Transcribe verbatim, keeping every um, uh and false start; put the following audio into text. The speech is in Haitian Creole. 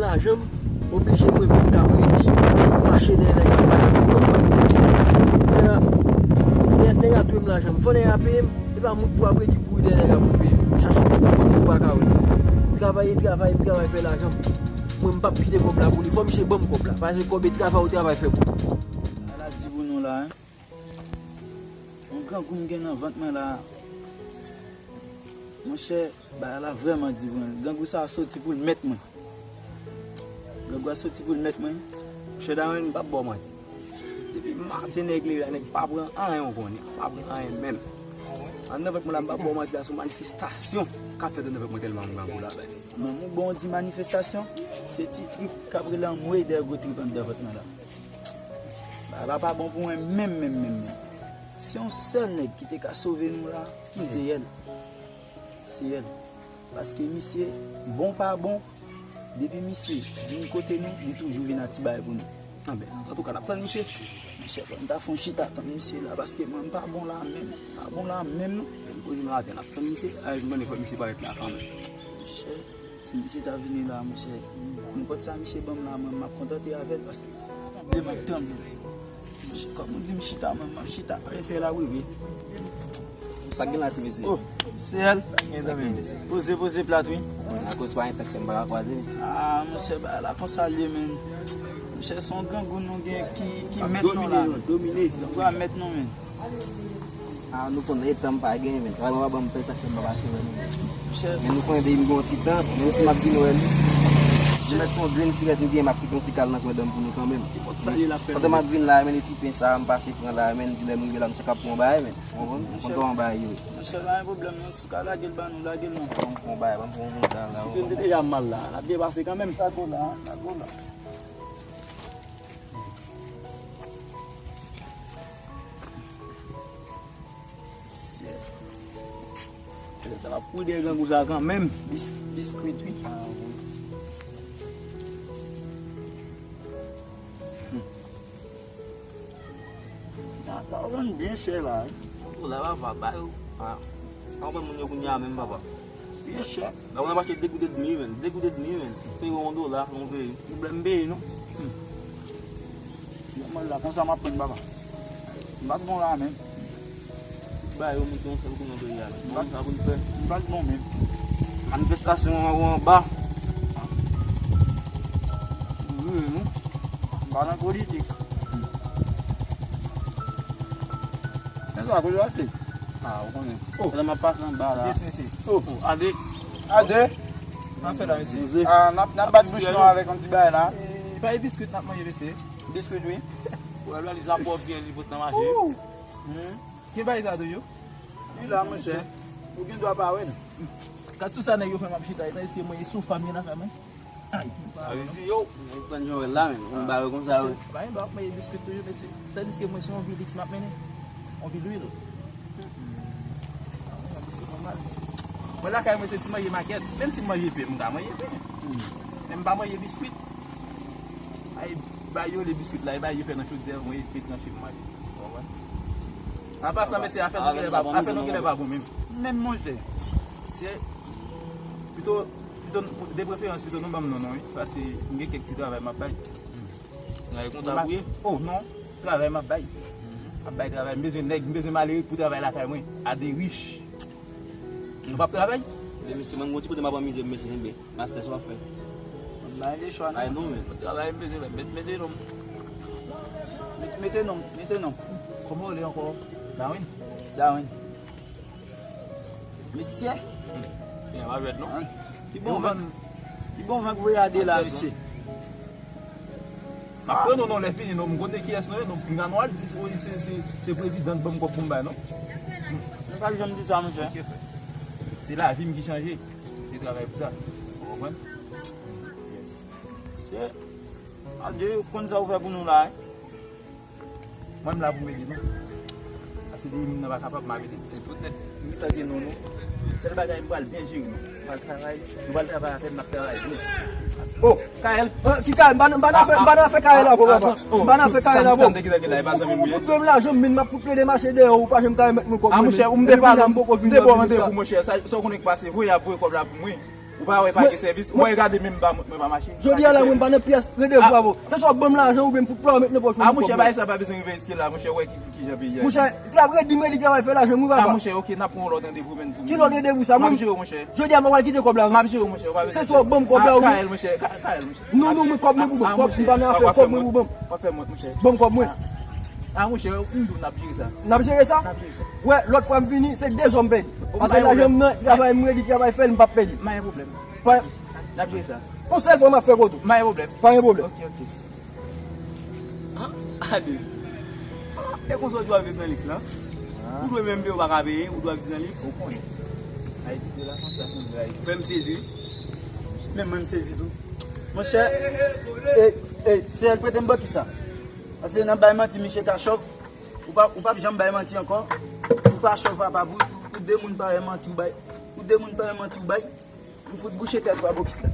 Lajan m, oblije mwen menm k ap redi, mache dèyè nèg ap bat avèk kòb mwen. Nèg a, nèg, nèg a dwe m lajan m. Fò nèg a peye m, e pa mwen k pou ap redi kouri dèyè nèg la pou l peye m. Chache tout kote ou pa ka wè. Travay e travay, e travay fè lajan m. Mwen, m p ap kite kòb la pou li. Fò misye ban m kòb la. Paske kòb e travay ou travay fè pou. Ala di pou nou la, hein. Yon grangou m gen nan vant mwen la. Monchè, bagay la vrèman di pou mwen. Grangou sa a soti pou l mèt mwen. Grangou a soti pou l mèt mwen. Monchè Darwin, m p ap ba w manti. Depi maten nèg leve la, nèg pa pran anyen, ou konnen. Pa pran anyen menm. Anndan vant mwen la, m p ap ba w manti la, se yon manifestasyon k ap fèt anndan vant mwen tèlman m grangou la, bèl. Manman, bon, di manifestasyon, se ti trip k ap rele anmwey dèyè gwo trip anndan vant mwen la. Bagay la pa bon pou mwen menm, menm, menm, menm. Se yon sèl nèg ki te ka sove nou la, se L. Se L. Paske misye, bon pa bon, depi misye vin kote nou, li toujou vin ak ti bagay pou nou. Anben, antouka, n ap tann misye. Monchè, fò n ta fè yon chita tann misye la, paske mwen, m pa bon la menm. M pa bon la menm, non. Menm koze maten, n ap tann misye. Ay, m konnen fò misye parèt la kanmenm. Monchè, si misye ta vini la, monchè, nenpòt sa misye ban m la, mwen, m ap kontante avè l, paske m ap tann li. Monchè, kòm ou di m chita, mwen, m ap chita. Mesye la, wi, wi. Sa k gen la, ti mesye? Oh, se L. Sa k gen, zanmi m? Poze, poze plat, wi. Akoz pa gen tan ke m pa ka kwaze, mesye. Ah, monchè, bagay la konsa l ye, menn. Monchè, se yon grangou nou gen ki, ki mèt nou la. Domine, domine. Grangou a mèt nou, menn. Ah, nou konn etan m pa gen, menn. Travay mwen pa ban m pè, sa k fè m pa pase wè nou. Monchè, men nou konnen depi m gen yon ti tan, menm si m ap vin wè nou, nou mèt se yon grenn sirèt m gen, m ap kite yon ti kal nan kwen dan m pou nou kanmenm. Pandan m ap vin la, menn, e ti pen sa a, m pase pran la, menn, di lè m rive la, m chak ap pran yon bagay, menn. Ou konprann? M konn pran yon bagay yo. Monchè, pa gen pwoblèm, non, si w ka lage l ban nou, lage l, non. Ban m pran yon bagay, ban m pran yon mouda la. Si nou te deja mal la, n ap depase kanmenm. Lage w la, lage w la. Syèt. Sa ap kou de grangou sa kanmenm. Bis-, biskwit, wi. Ah, wi. Hmm. Sa, sa vann byen chè la, wi. Yon dola, papa, ba yo. Ah. Pa konprann moun yo kounye a menm, papa. Byen chè. Ba, mwen ap achte de goud edmi, menn. De goud edmi, menn. Peye yon dola, yon peyi. Pwoblèm peyi, non. Hmm. Nòmal la, konsa m ap pran, papa. M pa t bon la menm. Ba yo mete yon sèl kou nan peyi a. M pa t, sa pou n fè. M pa t bon menm. Manifestasyon an anwo anba. Wi, wi. M pa nan politik. Men sa, kote w achte? Ah, ou konnen. Oh. Lè m ap pase anba la. Ade. Ade. N ap fè la, mesye. Ah, n ap, n ap bat bouch nou avèk yon ti bagay la. E, pa e biskwit n ap manje, mesye. Biskwit, wi. Wè, la, li sa pwòp byen, li pot nan mache. Ou. Hmm. Gen bagay sa tou, yo? Wi la, monchè. Ou gen dwa pa wè l. Gad sou sa nèg yo fè m ap chita, tandiske mwen, e sou fam yo nan fè mwen. Ay, pa wè, non. Arezi yo, mwen pran jan wè la, men, mwen ba yo konsa, wi. Pa gen dwa ap manje biskwit toujou, mesye. Tandiske mwen, se yon vi liks m ap mennen. Yon vi lwil. Mwen lakay mwen se ti manje makèt. Menm si m manje pen, m ka manje pen. Men m pa manje biskwit. Ay, bay yo le biskwit la, e bay yo fè nan chodè, mwen e fè tranche m manje. Ou konprann? An pasan, mesye, afè nou genlè pa, afè nou genlè pa bon menm. Menm monchè. Se pito, pito, de preferans, pito nou ban m non, non, wi. Paske m gen kèk ti travay m ap bay. Travay kontab ou ye? Oh, non. Travay m ap bay. M ap bay travay. M bezwen nèg, m bezwen malere pou travay lakay mwen. A de rich. Nou p ap travay? Men mesye, mwen gon ti kote m ap anmize m, mesye, enben. Mastè, sa w ap fè? Mwen bay de chwa, non. Ay, non, men. Travay m bezwen fè. Met, mete non m. Met, mete non m, mete non m. Kòman w rele ankò? Darwin? Darwin. Mesye. Byen, pa jwèt non. Ki bon van, ki bon van k voye a de la, mesye. M ap pran non, non, lè fini, non, m konn kiyès nou ye, non, m ka nou al di se, se, se, se prezidan k ban m kòb pou m bay, non. Nou pa janm di sa, monchè. Se lavi m ki chanje. Se travay pou sa. Ou konprann? Yes. Se, adye, ou konn sa ou fè pou nou la, wi. Mwen, m la pou m ede nou. Paske depi moun nan pa kapab, m ap ede. E poutèt m ki tande nou, non. Sèl bagay, m pral byen jere nou. M pral travay, nou pral travay avè m, n ap travay byen. Oh, Kaèl. Ah, ki Kaèl? M pa nan, m pa nan fè, m pa nan fè Kaèl avè w, papa. M pa nan fè Kaèl avè w. Sa m te ki tande la, e pa zanmi m ou ye? Ou fout ban m lajan m, men m ap fout plede mache dèyè w, ou pa janm ka remèt mwen kòb mwen. Ah, monchè, ou m te pale, m te ba w randevou, monchè. Sa, sa w konnen k pase, voye ap voye kòb la pou mwen. Ou pa wè pa gen sèvis? Ou pa gade menm ba mwen pa mache? Jodi a la, mwen pa nan pyès, rete vwa vo. Se swa w ban m lajan oubyen m fout pran w met nan pòch mwen. A, monchè, bagay sa pa bezwen rive jiske la, monchè, ou wè ki, ki jan peyi a ye. Monchè, trap redi m redi travay fè lajan m wi papa. A, monchè, ok, n ap pran yon lòt randevou menm pou mwen. Ki lòt randevou sa? M ap jere w, monchè. Jodi a m ap al kite kòb la wi. M ap jere w, monchè, ou pa bezwen. Se swa w ban m kòb la oubyen. Kayèl, monchè, Kayèl, monchè. Non, non, mwen kòb mwen pou mwen, kòb m pa nan afè, kòb mwen pou ban m. W ap fè mwen, monchè. Ban m kòb mwen. A, monchè, m di w n ap jere sa. N ap jere sa? N ap jere sa. Wè, lòt fwa m vini, se de zòm pèdi. Paske lajan m nan, travay m redi, travay fè l, m p ap pèdi. Pa gen pwoblèm. Pa, n ap jere sa. Yon sèl fwa m ap fè kote w. Pa gen pwoblèm. Pa gen pwoblèm. Ok, ok. Ah, ade. Ah, e konsa w dwe ap viv nan liks la. Ou dwe menm peye, ou pa ka peye, ou dwe ap viv nan liks. Ou konnen. Ayiti de la konsa, konn bagay. Fè m sezi. Menm mwen m sezi tou. Monchè, e, e, se el prete m bokit sa. Paske nan bay manti, misye ka chòv. Ou pa, ou p ap janm bay manti ankò. Ou pa chòv papa pou, pou de moun parèy manti ou bay. Pou de moun parèy manti ou bay. M fout bouche tèt ou a bokit la.